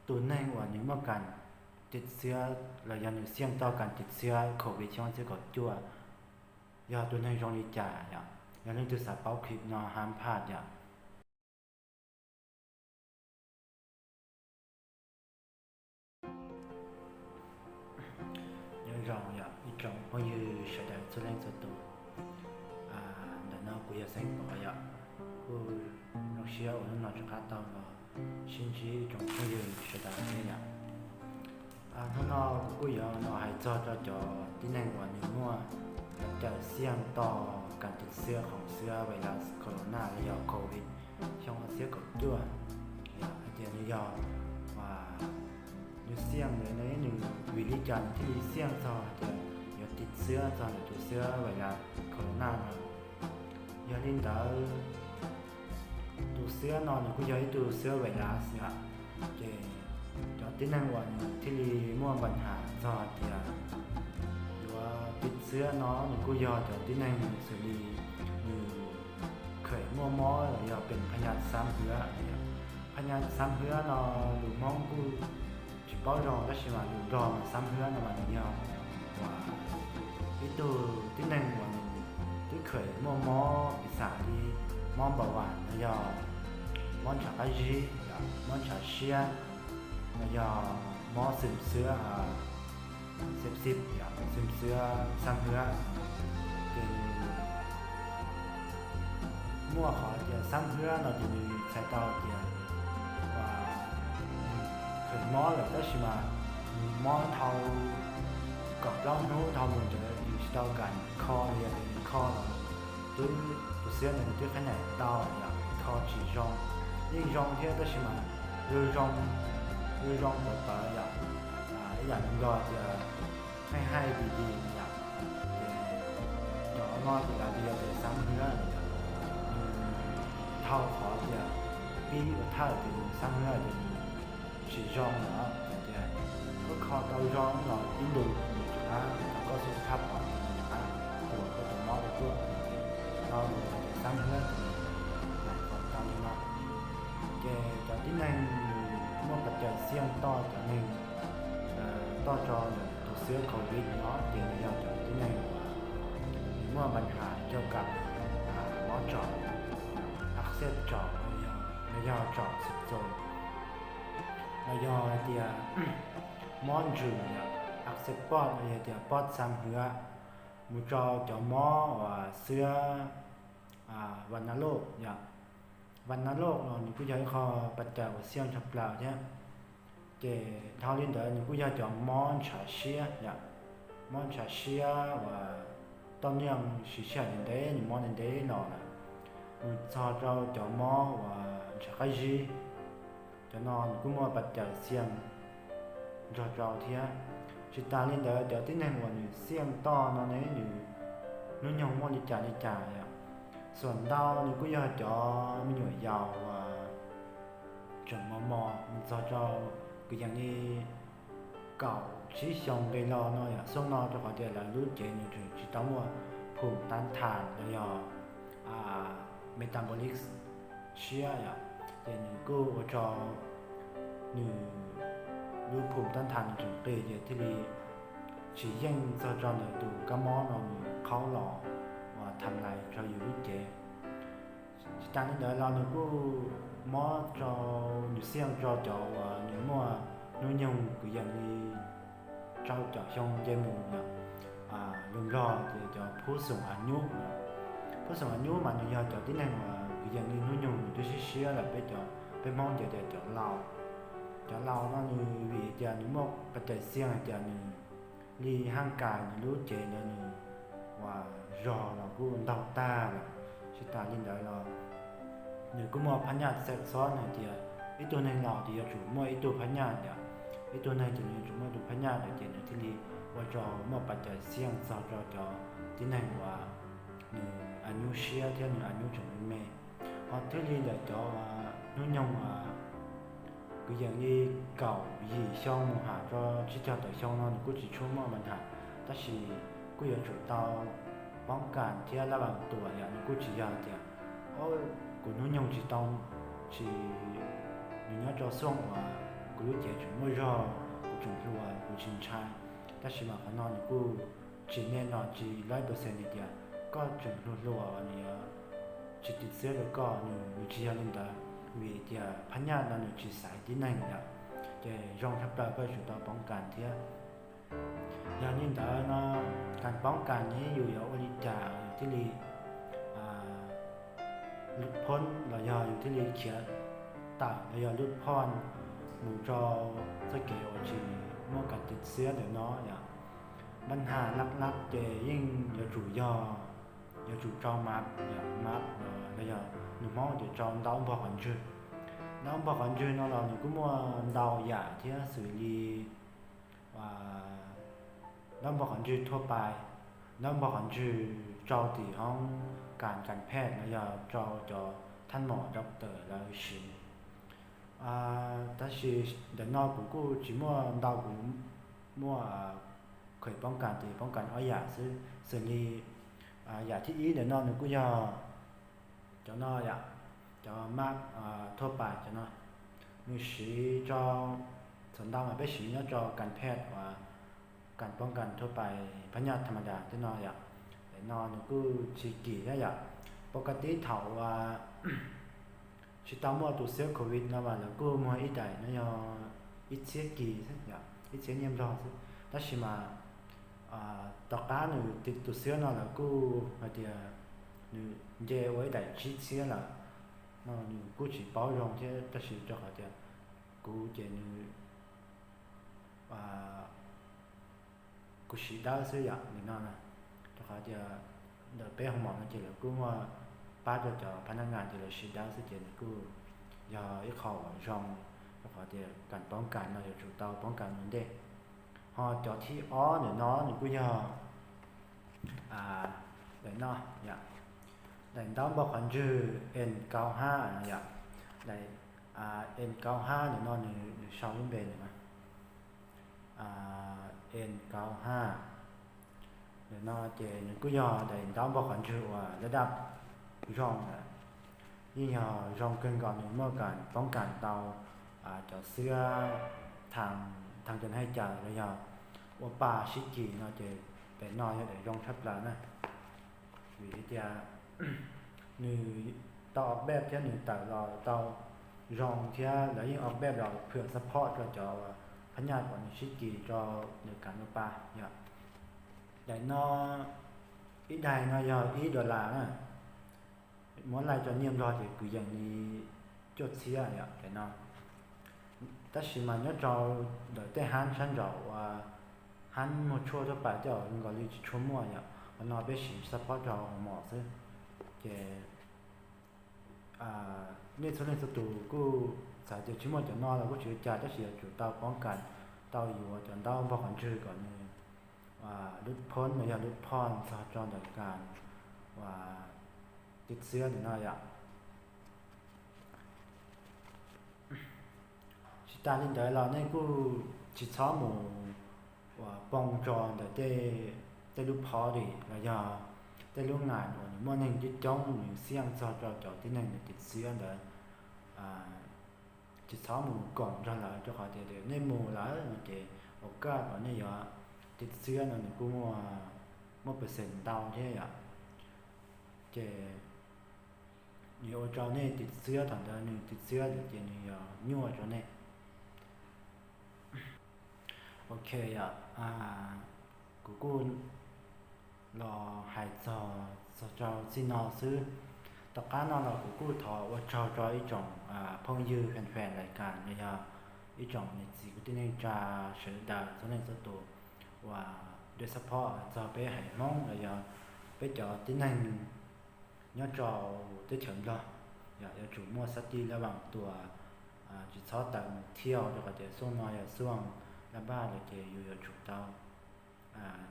tus neeg uas nws muaj kas tiv xiab los yog nws xiaj toj kas tiv xiab covid xyoo ob txhiab kaum cuaj yog tus neeg zoo li cas yom. Yog leej twg xav paub clip no hab phaj yom. Nyob zoo yom ib tsoom phooj ywg sawv daws txhua leej txhua tus. Ntawm no kuv yog Xeeb Pov yom, kuj zoo siab uas hnub no rov qab tau los sib ntsib ib tsoom phooj ywg sawv daws thiab yom. Hnub no kuv kuj yuav los hais txog rau cov tib neeg uas nws muaj cov xiaj toj kas tiv xiab khoom xiab vais las corona los yog covid xyoo ob txhiab kaum cuaj. Yog hais tias nws yog, nws xiaj ntawd ne nws vim li cas nws thiaj li xiaj txog hais tias yuav tiv xiab txog ntawm tus xiab vais las corona no. Yog li ntawd, tus xiab no nws kuj yog ib tug xiab vais las yom, ces cov tib neeg uas nws thiaj li muaj npa has txog hais tias yuav tiv xiab no nws kuj yog cov tib neeg xws li nws kheem muaj mob los yog pem phaj nyas xab hwab. Phaj nyas xab hwab no lus Hmoob kuj tsis paub zoo tab sis mas lus Nplog mas xab hwab no mas nws yog uas ib tug tib neeg uas nws twb kheem muaj mob piv xam li mob npau vas los yog mob ntshav qab zib, mob ntshav siab, los yog mob xwm xwab, sepsis, xwm xwab xab hwab. Ces muaj qhov tias xab hwab no ces nws txhais tau tias kheem mob lawm tab sis mas nws mob dhau kaum plaub hnub dhau mus ntawd nws tsis tau kam kho li, yog tias nws kho los twb tus xiab ntawd nws twb qhab nyam tau yom, kho tsis zoo, yeej zoo thiab tab sis mas zoo zoo, zoo zoo tawv tawv yom, ib yam li Nplog tias haij haij dis dis yom. Ces cov no ces lawv tias yog tias xab hwab, nws dhau qhov tias pib ua thawj ces nws xab hwab ces nws tsis zoo lawm, ces tias koj kho tau zoo los ib ntus nws rov qab tau koj xub thab os, nws rov qab tuam koj tus mob rau tuaj, ces tau nws hais tias xab hwab ces nws hais kom tau li no. Ces cov tib neeg nws muaj pas cawm xiaj toj cov neeg toj rau tus xiab covid no ces nws yog cov tib neeg uas nws muaj npa has coj kam mob tsom, ab xeb tsom, los yog tsom xim txoos, los yog hais tias mob ntsws, ab xeb poj los yog tias poj xab hwab, mus rau cov mob uas xiab va na loj yom. Va na loj los nws kuj yog ib qho pas cawm uas xiaj tshaj plaws thiab. Ces dhau li ntawd nws kuj yog cov mob ntshav siab yom, mob ntshav siab uas toj niaj siv sij hawm ntev ntev, nws mob ntev ntev los lawm, mus txog rau cov mob uas ntshav qab zib. Cov no nws kuj muaj pas cawm xiaj nrog rau thiab. Tsis tas li ntawd cov tib neeg uas nws xiaj toj no ne nws hnub nyoog muaj li cas li cas yom. Xuam ntau nws kuj yog cov me nyuam yaus uas tseem mos mos mus txog rau kwv yees li kaum tsib xyoo nqe los no yom, xyoo no rau qhov tias lawv lub cev nws tseem tsis tau muaj phum tab thas los yog metabolic siab yom, ces nws kuj ua rau nws lub phum tab thas nws tseem qis ces thiaj li tsis yeej txog rau ntawm tus kab mob no nws qhaub los uas tham lais rau yus lub cev. Tsis tas li ntawd los nws kuj mob rau, nws xiaj rau cov uas nws muaj hnub nyoog kwv yees li rau caum xyoo nce mus yom. Lus Nplog ces cov phub xoom av nyub. Phub xoom av nyub mas nws yog cov tib neeg uas kwv yees li hnub nyoog nws twb siab siab lawm, peb cov, peb Hmoob ces tias cov laus. Cov laus no nws vim tias nws muaj pas cawm xiaj hais tias nws li haj kas nws lub cev ntawd nws uas zog los kuj ntaug tag lawm. Tsis tas li ntawd los nws kuj muaj phab nyaj xeem xob hais tias ib tug neeg laus ces yuav tsum muaj ib tug phab nyaj yom, ib tug neeg ces nws yuav tsum muaj ib tug phab nyaj ntawd ces nws thiaj li ua rau muaj pas cawm xiaj txog rau cov tib neeg uas nws av nyub siab thiab nws av nyub tseem me me. Ho thiaj li ntawm cov hnub nyoog uas kwv yees li kaum yim xyoo mus ham rau tsib caug tawm xyoo no nws kuj tsis tshua muaj npa nham, tab sis kuj yuav tsum tau poob kas thiab laj vam tuam yom. Nws kuj tsis yog tias kuv hnub nyoog tsis tau, tsis, nws nyob rau xyoo uas kuv lub cev tseem muaj zog, kuv tseem hluas, kuv tsis ntshai. Tab sis mas qhov no nws kuj tsis nej no tsis laib percent hais tias koj tseem hluas hluas nws yuav tsis tim txiab rau koj, nws nws tsis yog li ntawd, vim tias phab nyaj no nws tsis xaiv tib neeg yom. Ces zoo tshaj plaws koj yuav tsum tau poob kas thiab. Yog li ntawd no, kas poob kas ne yus yuav ua li cas yus thiaj li lub phoob los yog yus thiaj li khiav tawm los yog lub phoob mus rau txoj kev uas tsis muaj kas tim txiab ntawm no yom. Npab nhas lab lab ces yeej yuav tsum yog, yuav tsum tso map, map los yog nws Hmoob tias tso ntaub npog qhov ntswg. Ntaub npog qhov ntswg no los nws kuj muaj ntau yam thiab xws li ntaub npog qhov ntswg thuaj pais, ntaub npog qhov ntswg tsau tim hoob kas kas phej los yog tsau cov thaj mom doctor lawv siv. Tab sis ntawm no kuv kuj tsis muaj ntau, kuv muaj kheem poob kas ces poob kas ob yam xwb. Xws li yam thib ib ntawm no nws kuj yog cov no yom, cov map thuaj pais cov no, nws siv rau, thaum ntau mas peb siv nyob rau kas phej uas kas poob kas thuaj pais phab nyaj tham ma das tej no yom. Ntawm no nws kuj tsis kim thiab yom. Pov kas tib thaum uas tsis tau muaj tus xiab covid no mas lawv kuj muag ib daim no yog ib txhiab kis xwb, ib txhiab nyiaj nplog xwb. Tab sis mas tom qab nws tus xiab no lawv kuj hais tias nws nce ua ib daim tsib txhiab lawm no, nws kuj tsis paub zoo thiab tab sis rau qhov tias kuv ces nws kuv siv dawb xwb yom, nim no na. Rau qhov tias ntawm peb hoo mom no ces lawv kuj muaj pab rau cov phab nab nas ces lawv siv dawb xwb ces nws kuj yog ib qho uas zoo, rau qhov tias kas poob kas no yuav tsum tau poob kas mus ntej. Ho cov thib ob ntawm no nws kuj yog daim no, daim ntaub npog qhov ntswg N kaum hab no yom. Daim N kaum hab ntawm no nws sau lub npe ntawm no, N kaum hab. Ntawm no ces nws kuj yog daim ntaub npog qhov ntswg uas laj daj zoo lawm, yeej yog zoo kawg nkaus, nws muaj kas poob kas tau cov xiab thaj, thaj cov haj cas los yog ua pa sib kis no ces daim no yog daim zoo tshaj plaws na. Vim tias nws tau ua peb thiab nws tawm los tau zoo thiab lawv yeej ua peb los phwm support rau cov phab nyaj kom nws sib kis rau nws kam ua pa yom. Daim no ib daim no yog ib dollar na, muab laij rau nyiaj nplog ces kwv yees li cuaj txhiab yom daim no. Tab sis mas nyob rau ntawm tej hab sab nraud uas hab muag tshuaj thuaj pais tej zaum nkaus li tsis tshua muaj yom, qhov no peb siv support rau hoo mom xwb. Ces nej txhua leej txhua tus kuj txawm tias tsis muaj cov no los kuj tsis ua cas, tab sis yuav tsum tau poob kas, tau yuav cov ntaub npog qhov ntswg kom nws lub phoob los yog lub phoj txog rau ntawm kas uas tim txiab ntawm no yom. Tsis tas li ntawd los nej kuj tsis txhob mus uas poo tso ntawm tej lub phoj di los yog tej lub nas uas nws muaj neeg coob coob nws xiaj txog rau cov tib neeg nws tim txiab ntawd. Tsis txhob mus koom nrog lawv rau qhov tias nej mus lawm no ces ua kaj uas nej yuav tim txiab no nws kuj muaj, muaj percent ntau thiab yom. Ces nws yuav ua rau nej tim txiab, thaum ntawd nws tim txiab lawm ces nws yuav nyuaj rau nej. Ok yom, kuv kuj los hais txog, txog rau txij no xwb. Tom qab no los kuv kuj thov ua tsaug rau ib tsoom phooj ywg fan fan lais kas los yog ib tsoom niam txiv kwv tij neej tsa sawv daws txhua leej txhua tus uas de support txog peb haiv Hmoob los yog peb cov tib neeg nyob rau teb chaws Nplog. Yog yuav tsum muaj safety lab vaas tuas, tsis txhob tawm mus thiab rau qhov tias xuaj no yog xuaj lab npaj lawm ces yus yuav tsum tau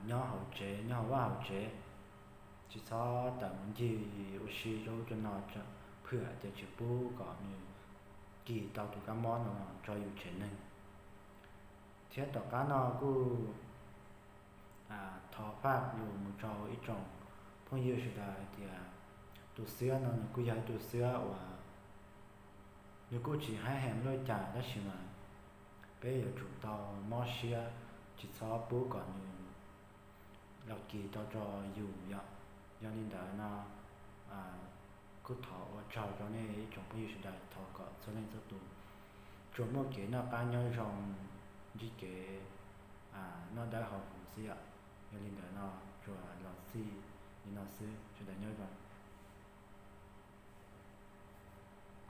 nyob hauv tsev, nyob hauv vaj hauv tsev, tsis txhob tawm mus ncig ua si rau ub rau no, phwm tias tsis pub kom nws kis tau tus kab mob no rau yus tsev neeg. Thiab tom qab no kuj thov faj lus mus rau ib tsoom phooj ywg sawv daws hais tias tus xiab no nws kuj yog ib tus xiab uas nws kuj tsis haib heev luaj cas tab sis mas peb yuav tsum tau mob siab, tsis txhob pub kom nws los kis tau rau yus yom. Yog li ntawd no kuj thov ua tsaug rau nej ib tsoom phooj ywg sawv daws, thov kom txhua leej txhua tus tsuas muaj kev noj qab nyob zoo, ntsib kev noj dawb haus huv xwb yom. Yog li ntawd no tsuas los txij li no xwb, sawv daws nyob zoo.